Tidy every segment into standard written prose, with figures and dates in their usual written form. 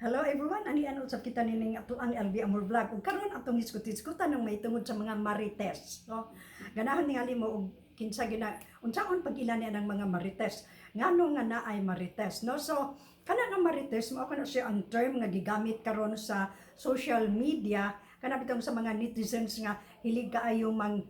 Hello everyone, ani ano usab kita nining ato ang LB Amor Vlog. Ug karon atong hisgot-hisgutan ng may tungod sa mga marites, no? Ganahan ningali mo og kinsa gina unsaon pag-ila niya ng mga marites. Ngano nga naay marites, no? So kana nga marites mao kana siya ang term nga gigamit karon sa social media, kana bitong sa mga netizens nga hilig kaayo mang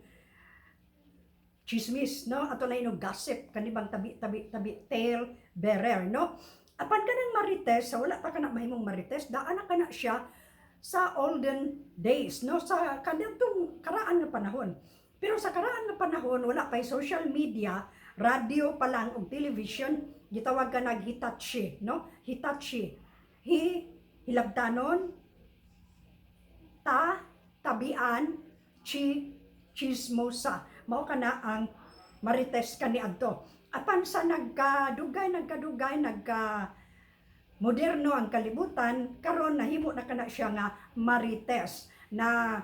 chismis, no? Ato na inog gossip, kanibang tabi tabi tabi, tale bearer, no? Apan kanang marites, sa wala pa kana mahimong marites, daan na kana siya sa olden days, no? Sa kanitong karaan nga panahon. Pero sa karaan nga panahon, wala pa social media, radio pa lang ug television, gitawag ka nag Hitachi, no? Hitachi. Hi, hilabtanon, ta, tabian, chi, chismosa. Mao kana ang marites kaniadto. Apan sa nagkadugay, nagkadugay, nagka moderno ang kalibutan, karon nahimo na kana siya nga marites na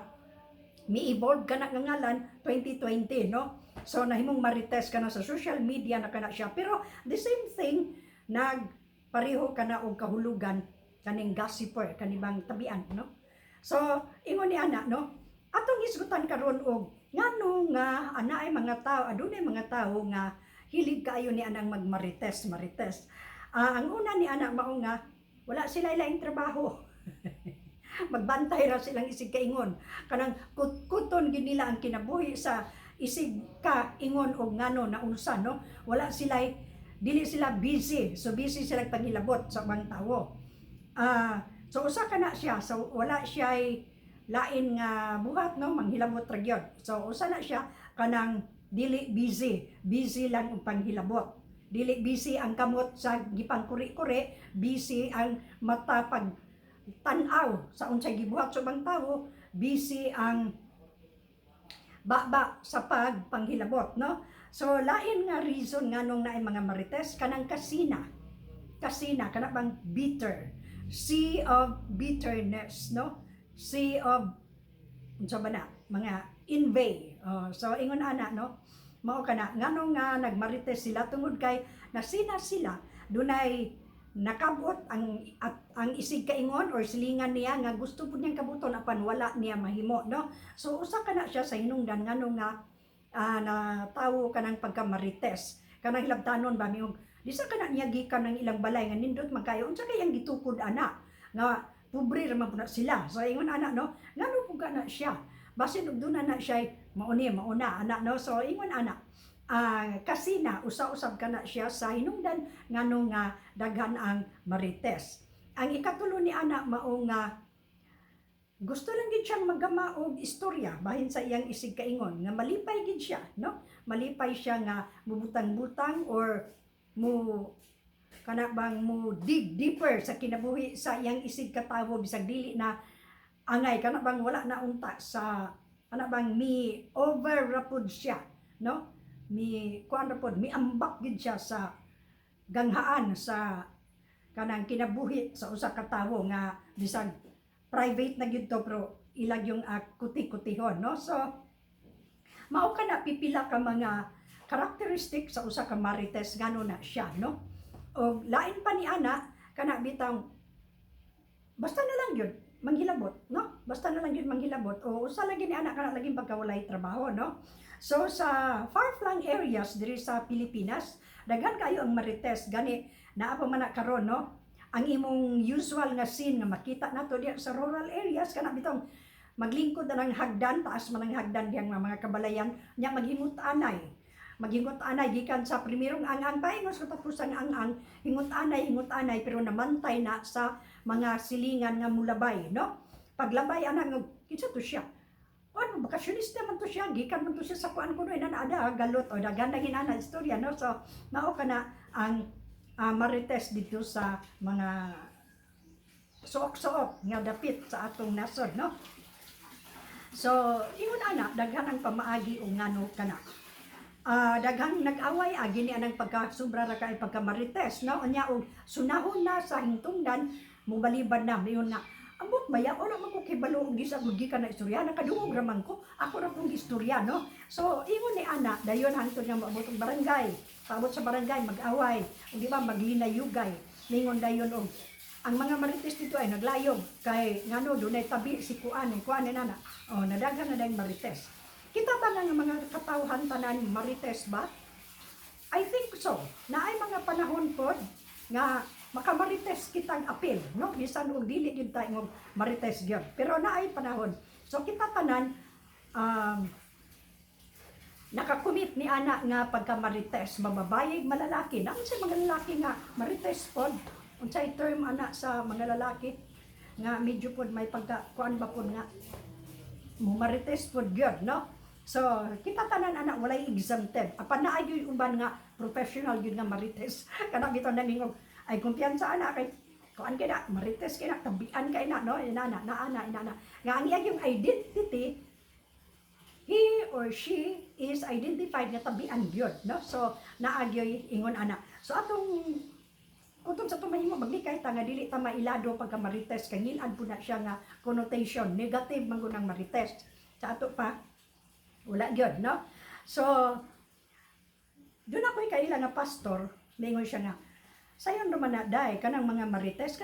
mi-evolve kana nga ngalan 2020, no? So nahimong marites kana sa social media na kana siya. Pero the same thing, nagpareho kana og kahulugan kaning gossiper, kanibang tabian, no? So ingon ni ana, no? Atong hisgutan karon og ngano nga ana ay mga tao, adunay mga tao nga hilig kaayo ni anang magmarites, marites. Ang una ni ana mao nga wala sila laing trabaho. Magbantay ra silang isig kaingon. Kanang kutkuton gid nila ang kinabuhi sa isig ka ingon og ngano na unsa, no? Wala sila, dili sila busy. So busy sila panghilabot sa ubang tawo. So usa ka na siya. So wala siya lain nga buhat, no, manghilabot ra gyud. So usa na siya kanang dili busy, busy lang og panghilabot. Dili busy ang kamot sa gipangkuri-kuri, busy ang mata pag tan-aw sa unsay gibuhat sa ubang tawo, busy ang baba sa pagpanghilabot, no? So lain nga reason nganong naay mga marites, kanang kasina. Kasina kana bang bitter. Sea of bitterness, no? Sea of unsa ba na? Mga envy. Oh, so ingon ana, no? Mao kana ngano nga nagmarites sila tungod kay nasina sila, dunay nakabot ang at, ang isig kaingon or silingan niya nga gusto pud niyang kabuton apan wala niya mahimo, no? So usa kana siya sa hinungdan ngano nga na tawo kanang pagkamarites, kanang hilabtanon ba miyong di sa kana niya gikan ng ilang balay nga nindot man kayo, unsa kay ang gitukod ana nga pobre ra man pud na sila. So ingon ana, no, ngano pud kana siya, basin og duna na siya mauni mauna ana, no? So ingon ana, kasi na usa-usab kana siya sa hinungdan ngano nga daghan ang marites. Ang ikatulo ni ana mao nga gusto lang gid siyang maggama og istorya bahin sa iyang isig kaingon nga malipay gid siya, no? Malipay siya nga mubutang-butang or mo kana bang mo dig deeper sa kinabuhi sa iyang isig katawo bisag dili na angay, kana bang wala na unta sa kana bang mi over ra pud siya, no? Mi kuan ra pod, mi ambak gid siya sa ganghaan sa kanang kinabuhi sa usa ka tawo nga bisag private na gyud to, pero ilag yung kuti-kutihon, no? So mao kana pipila ka mga characteristic sa usa ka marites ngano na siya, no? Og lain pa ni ana, kana bitang basta na lang yun manghilabot, no? Basta na lang yun manghilabot o usa lagi ni ana kana laging pagkawalay trabaho, no? So sa far-flung areas diri sa Pilipinas, daghan kayo ang marites. Gani naa pa man na karon, no? Ang imong usual nga scene nga makita nato diya sa rural areas, kana bitong maglingkod na ng hagdan, taas man ang hagdan diyang mga kabalayan nya, maghingot anay, maghingot anay gikan sa primerong ang-ang paingon sa katapusang ang-ang, hingot anay, hingot anay, pero namantay na sa mga silingan nga mulabay, no? Paglabay ana nga, kinsa to siya? Kuan, bakasyonista man to siya, gikan man to siya sa kuan kuno ina ada galot o daghan na ginana istorya, no? So mao kana ang marites dito sa mga suok-suok nga dapit sa atong nasod, no? So ingon ana, daghan ang pamaagi og ngano kana. Daghang nag-away agi ni anang pagka sobra ra kay pagka marites, no? Unya og sunahon na sa hintungdan, mobalibad na, mayon nga, "Ambot maya, wala man ko kibalo og gisa gud gikan na istorya, nakadungog ra man ko, ako ra pong istorya," no? So ingon ni ana, dayon hangtod nga moabot og barangay, paabot sa barangay, mag-away, ug di ba maglinayugay, ningon dayon og Ang mga marites dito ay naglayog kay ngano dunay tabi si kuan, kuan ni nana. Oh, nadaghan na dayong marites. Kita ba nga mga katawhan tanan marites ba? I think so. Naay mga panahon pod nga makamarites kitang apil, no? Bisan og dili gyud ta ingog marites gyud. Pero naay panahon. So kita tanan nakakumit ni ana nga pagka marites, mababayeg, malalaki. Naon sa mga lalaki nga marites pod? Unsay term ana sa mga lalaki nga medyo pod may pagka kuan ba pod nga marites pod gyud, no? So, kita tanan ana walay exempted. Apan naa gyud uban nga professional gyud nga marites. Kana bitaw nangingog ay kumpiyansa ana kay kuan kay na marites kay na, tabian kay na, no? Inana naa na inana nga ang iyang yung identity, he or she is identified nga tabian gyud, no? So naa gyoy ingon ana. So atong kutob sa atong mahimo, maglikay ta nga dili ta mailado pagka marites kay ngilad po na siya nga connotation, negative man gud ang marites. Sa ato pa wala gyud, no? So doon ako'y kaila nga pastor, mingon siya nga sayon naman na day kanang mga marites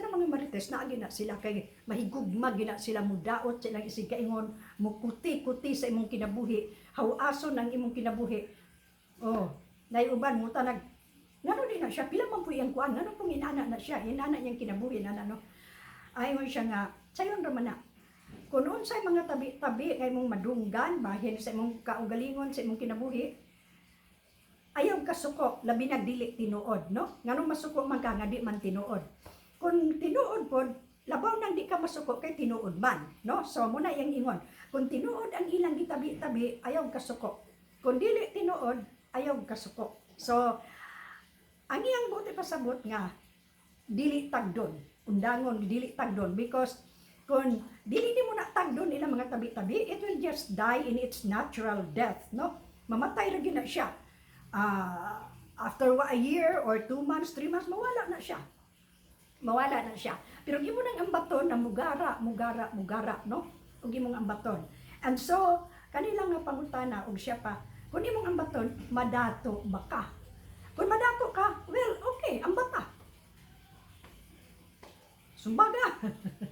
naagi na sila kay mahigugma gina sila, mudaot silang isig kaingon, mukuti-kuti sa imong kinabuhi, hawason ang imong kinabuhi. Oh, nay uban mo tanag ngano di na siya, pila man po iyang kuan, ngano pong inana na siya, inana niyang kinabuhi nana, no? Ayon siya nga sayon raman na kung unsay mga tabi-tabi nga imong madunggan bahin sa imong kaugalingon, sa imong kinabuhi, ayaw kasuko, labi na dili tinuod, no? Nganong masuko man ka nga di man tinuod? Kung tinuod pod, labaw nang di ka masuko kay tinuod man, no? So muna iyang ingon, kung tinuod ang ilang gitabi-tabi, ayaw kasuko. Kung dili tinuod, ayaw kasuko. So ang iyang buti pasabot nga dili tagdon, undangon dili tagdon, because kung dili nimo na tagdon ilang mga tabi-tabi, it will just die in its natural death, no? Mamatay ra gyud na siya. After a year or 2 months, 3 months, mawala na siya. Mawala na siya. Pero imo nang ambaton na mugara, mugara, mugara, no? Ug imong ambaton. And so, kanila nga pangutana og siya pa, kung imong ambaton, madato ba ka? Kung madato ka, well, okay, ambata. Sumbaga.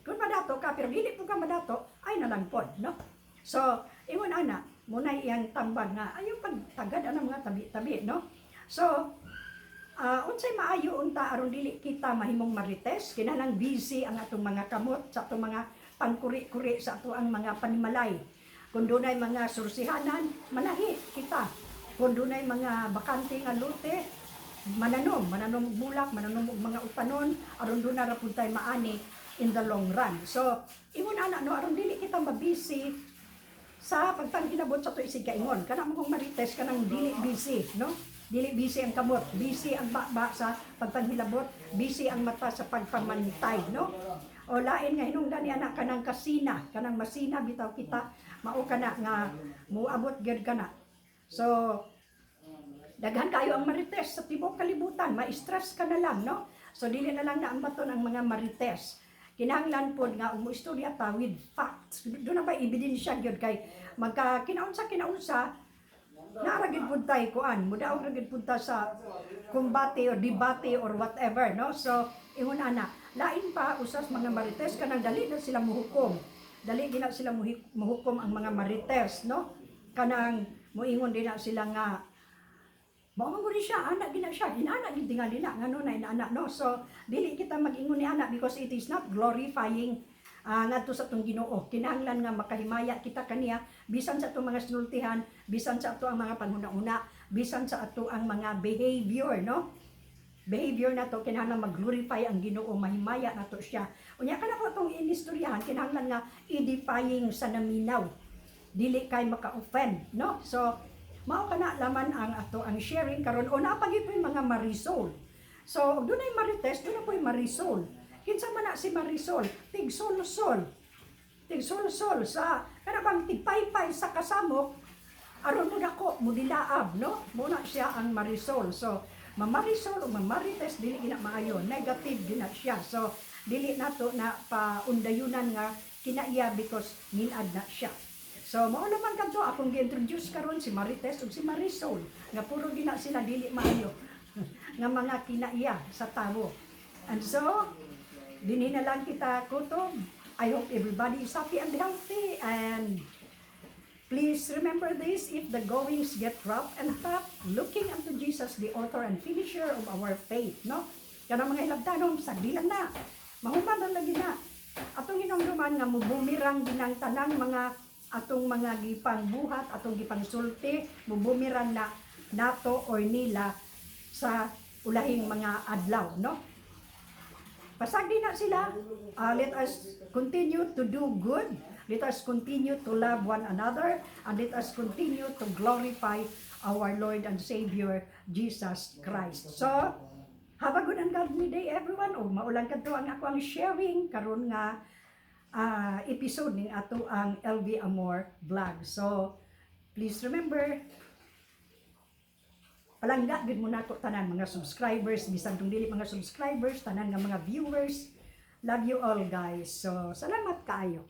Kung madato ka, pero dili po ka madato, ay nalang pod, no? So, ingon ana, muna iyang tambag nga, ayaw pagtagad ang mga tabi-tabi, no? So, unsay maayo unta aron dili kita mahimong marites? Kinahanglan busy ang atong mga kamot sa atong mga pangkuri-kuri sa ato ang mga panimalay. Kung dunay mga sursihanan, manahi kita. Kung dunay mga bakante nga lote, mananom, mananom og bulak, mananom og mga utanon aron duna ra pud tay maani in the long run. So, ingon ana, no, aron dili kita mabisi sa pagpanghilabot sa ato isig kaingon. Kana mo kung marites, kanang dili busy, no? Dili busy ang kamot, busy ang baba sa pagpanghilabot, busy ang mata sa pagpamantay, no? O lain nga hinungdan ni anak kanang kasina, kanang masina bitaw kita, mao kana nga muabot gyud kana. So daghan kayo ang marites sa tibuok kalibutan, ma-stress ka na lang, no? So dili na lang na ambaton ang mga marites. Kinahanglan pod nga umuistorya ta with facts. Doon na ba ebidensya gyud kay magka kinaunsa kinaunsa naara gyud pud tay kuan, mudaog ra gyud pud ta sa kumbate or debate or whatever, no? So ingon ana, lain pa usas mga marites kanang dali na sila muhukom. Dali gina sila muhukom ang mga marites, no? Kanang muingon din na sila nga mao man gud siya, anak gina siya, inana gid tingali na, ngano na inana, no? So, dili kita mag-ingon ni ana because it is not glorifying ngadto sa atong Ginoo. Kinahanglan nga makahimaya kita kaniya bisan sa atong mga sinultihan, bisan sa ato ang mga panghuna-una, bisan sa ato ang mga behavior, no? Behavior nato kinahanglan mag-glorify ang Ginoo, mahimaya nato siya. Unya kana po atong inistoryahan, kinahanglan nga edifying sa naminaw. Dili kay maka-offend, no? So, mao kana laman ang ato ang sharing karon. O naa pa gyud po'y mga Marisol. So, og dunay Marites, duna po'y Marisol. Kinsa man na si Marisol? Tigsulsol. Tigsulsol sa kana bang tigpaypay sa kasamok aron mo dako mo dilaab, no? Muna siya ang Marisol. So, mamarisol o mamarites, dili gina maayo, negative gina siya. So, dili nato na paundayunan nga kinaiya because ngilad na siya. So, mao naman kadto akong gi-introduce karon si Marites ug si Marisol nga puro gina sila dili maayo nga mga kinaiya sa tawo. And so, Dinhi na lang kita kutob. I hope everybody is happy and healthy, and please remember this: if the goings get rough and tough, looking unto Jesus, the author and finisher of our faith, no? Kanang mga hilabtanon, sagdi lang na. Mahuman na lagi na. Atong hinumduman nga mubumirang ginang tanang mga atong mga gipang buhat, atong gipang sulti, mubumirang na nato or nila sa ulahing mga adlaw, no? Pasagdi na sila. Let us continue to do good. Let us continue to love one another. And let us continue to glorify our Lord and Savior, Jesus Christ. So, have a good and godly day, everyone. O mao lang kadto ang ako ang sharing karon nga episode ning ato ang LV Amor vlog. So, please remember, palangga gid mo nako tanan mga subscribers, bisan tong dili mga subscribers, tanan nga mga viewers. Love you all, guys. So, salamat kaayo.